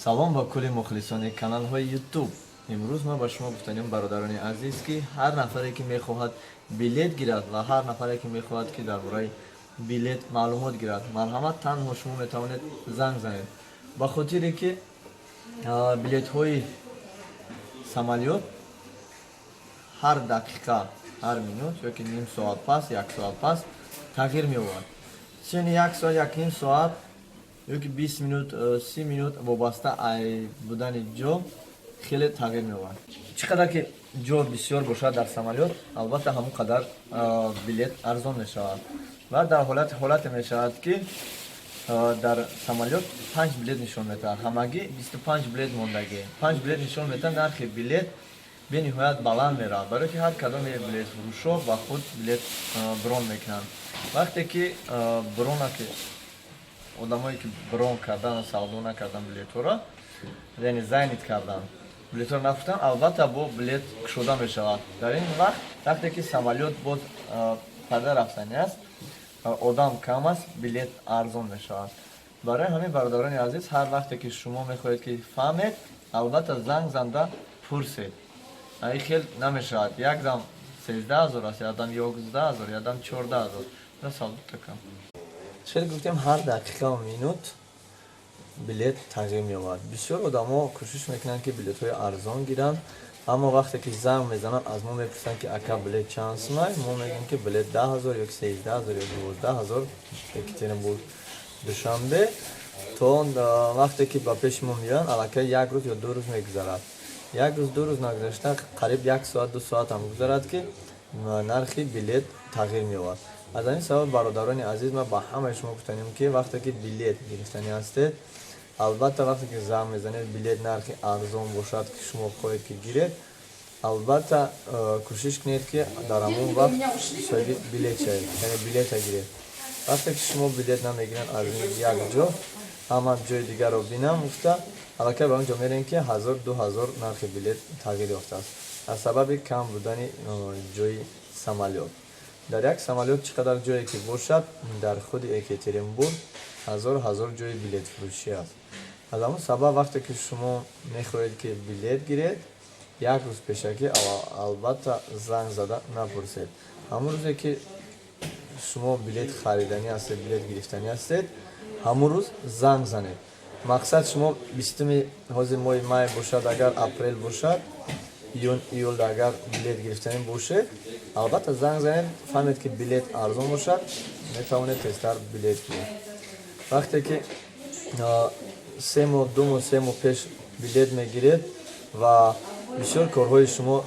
Салом ба кулли мухлисони каналҳои Ютуб. Имрӯз ман ба шумо гуфтанем, бародарони азиз, ки ҳар нафаре, ки мехоҳад билет гирад ва ҳар нафаре, ки мехоҳад, ки дар бораи билет маълумот гирад, марҳамат, танҳо шумо метавонед занг занед, ба хотире ки билетҳои самолёт ҳар дақиқа, ҳар минут ё ки ним соат пас, як соат пас тағйир меёбад. Чени як соат, як ним соат ё ки 20 минут, 30 минут, вобаста ай будани ҷо хеле тағйир меёбад. Чӣ қадар ки ҷо бисёр бошад дар самолёт, албатта, ҳамон қадар билет арзон мешавад. Ва дар ҳолате мешавад, ки дар самолёт панҷ билет нишон метаҳад, ҳамагӣ 25 билет мондагӣ, панҷ билет нишон метаҳад, нархи билет бениҳоят баланд меравад, барое ки ҳар кадоме билетфурӯшо ба худ билет брон мекунанд. Вақте ки брона ки одамое, ки брон кардан, савдо накардан билетҳоро, яъне занят кардан, билетҳоро нафурӯхтан, албатта, бо билет кушода мешавад. Дар ин вақт, вақте ки самолёт боз парда рафтанӣ аст, одам кам аст, билет арзон мешавад. Барои ҳамин, бародарони азиз, ҳар вақте ки шумо мехоҳед, ки фаҳмед, албатта, занг занда пурсед. Ин хел намешавад: як дам 13 000 аст, як дам 11 000, як дам 14 000. Савдотакам хеле гуфтем, ҳар дақиқаву минут билет тағйир меёбад. Бисёр одамо кӯшиш мекунанд, ки билетҳои арзон гиранд, аммо вақте ки занг мезананд, аз мо мепурсанд, ки ака, билет чанд сумай? Мо мегӯем, ки билет 10 000 ё 13 000 ё 12 000, Екатеринбург Душанбе. То вақте ки ба пеши мо меоянд, аллакай як рӯз ё 2 рӯз мегузарад. Як рӯз, 2 рӯз нагузашта, қариб як соат, 2 соат ҳам гузарад, ки нархи билет тағйир меёбад. Аз ҳамин сабаб, бародарони азиз, ман ба ҳамаи шумо гуфтанем, ки вақте ки билет гирифтанӣ ҳастед, албатта, вақте ки занг мезанед, билет нархи арзон бошад, ки шумо хоҳед, ки гиред, албатта, кӯшиш кунед, ки дар ҳамон вақт соҳиби билет шавед, яъне билета гиред. Вақте ки шумо билет намегиранд, аз як ҷо ҳама ҷои дигарро бинам гуфта, аллакай ба он ҷо мерем, ки ҳазор, 2000 нархи билет тағйир ёфтааст аз сабаби кам будани ҷои самолёт. Дар як самолёт чӣ қадар ҷое ки бошад, дар худи Екатеринбург ҳазор ҳазор ҷои билетфурӯшӣ аст. Аз ҳамон сабаб, вақте ки шумо мехоҳед, ки билет гиред, як рӯз пешакӣ, албатта, занг зада напурсед. Ҳамон рӯзе ки шумо билет хариданӣ ҳастед, билет гирифтанӣ ҳастед, ҳамон рӯз занг занед. Мақсад, шумо 20-уми ҳозир моҳи май бошад, агар апрел бошад, июн, июл, агар билет гирифтанӣ бошед, албатта, занг занед, фаҳмед, ки билет арзон бошад, метавонед тезтар билет гиред. Вақте ки 3 моҳ, 2 моҳ, 3 моҳ пеш билет мегиред ва бисёр корҳои шумо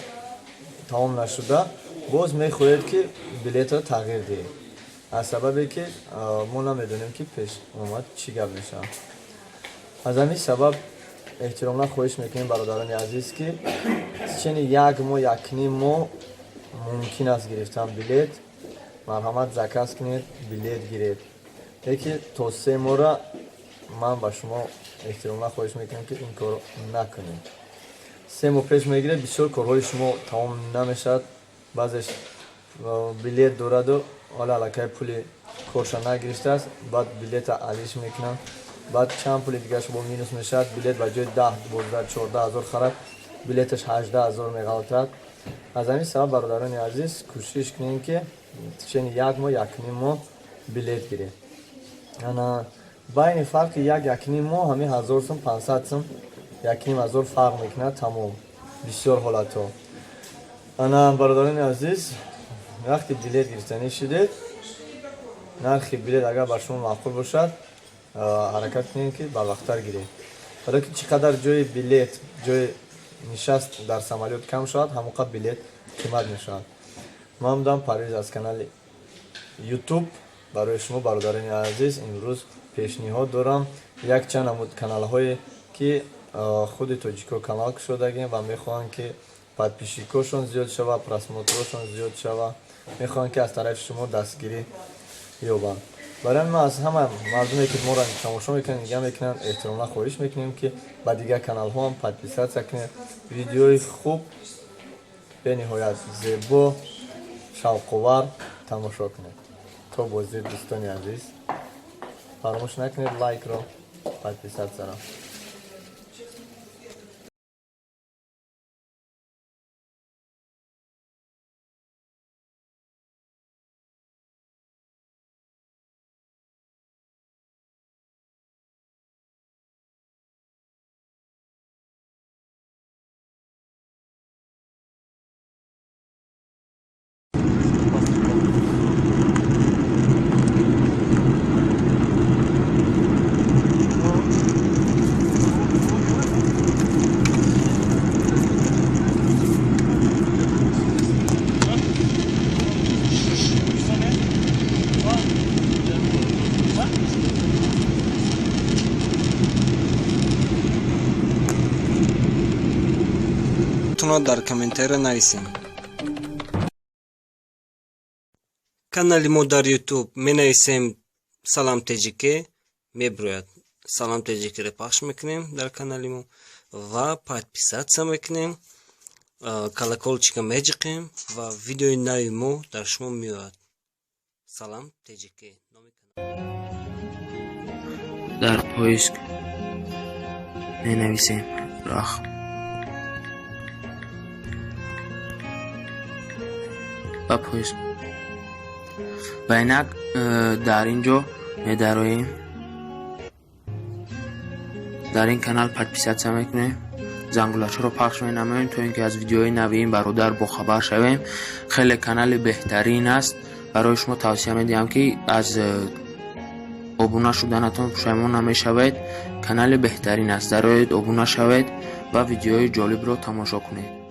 тамом нашуда, боз мехоҳед, ки билетро тағйир диҳед, аз сабабе ки мо намедонем, ки пеш омад чӣ гап мешавад. Аз ҳамин сабаб эҳтиромона хоҳиш мекунем, бародарони азиз, ки чени як моҳ, якним моҳ мумкин аст гирифтан билет, марҳамат, заказ кунед, билет гиред. Лекин то 3 моҳра ман ба шумо эҳтиромона хоҳиш мекунам, ки ин корро накунед. 3 моҳ пеш мегиред, бисёр корҳои шумо тамом намешавад. Баъзеш билет дораду ҳола аллакай пули корша нагирифтааст, баъд билета алиш мекунанд, баъд чанд пули дигараш бо минус мешавад. Билет ба ҷои 10, 12, 14 000 харад, билеташ 18 000 меғалтад. Аз ҳамин сабаб, бародарони азиз, кӯшиш кунем, ки чени як моҳ, якним моҳ билет гиред. Ана байни фарқи як, якним моҳ ҳамин 1000 сум, 500 сум, 1500 фарқ мекунад, тамом. Бисёр ҳолатҳо. Ана, бародарони азиз, вақти билет гирифтанӣ шудед, нархи билет агар бар шумо маъқул бошад, ҳаракат кунед, ки барвақттар гиред, барое ки чӣ қадар ҷои билет, ҷои нишаст дар самолёт кам шавад, ҳамон қадр билет қимат мешавад. Ман будам Парвиз аз канали Ютуб. Барои шумо, бародарони азиз, имрӯз пешниҳод дорам якчанд намуд каналҳое, ки худи тоҷико канал кушодагем ва мехоҳанд, ки подписчикошон зиёд шава, просмотрошон зиёд шава, мехоҳанд, ки аз тарафи шумо дастгирӣ ёбанд. Барои ҳамин ман аз ҳама мардуме, ки моро тамошо мекунанд, нигаҳ мекунанд, эҳтиромона хоҳиш мекунем, ки ба дигар каналҳо ҳам подписаться кунед. Видеои хуб, бениҳоят зебо, шавқовар тамошо кунед. То боздид, дӯстони азиз, фаромӯш накунед лайкро, подписатьсяро. Фикротонро дар комментария нависем. Канали мо дар Ютуб менависем «Салам Теҷике», мебирояд. «Салам Теҷикеро» пахш мекунем дар канали мо ва подписаться мекунем, колокольчика меҷиқем ва видеои нави мо дар шумо меояд. «Салам Теҷике» номи канал. Дар поиск менависем рах ба поиск ва инак дар ин ҷо медароем. Дар ин канал подписаться мекунем, зангулачаро пахш менамоем, то ин ки аз видеои нави ин бародар бохабар шавем. Хеле канали беҳтарин аст. Барои шумо тавсия медиҳам, ки аз обуна шуданатон пушаймон намешавед. Канали беҳтарин аст. Дароед, обуна шавед ва видеои ҷолибро тамошо кунед.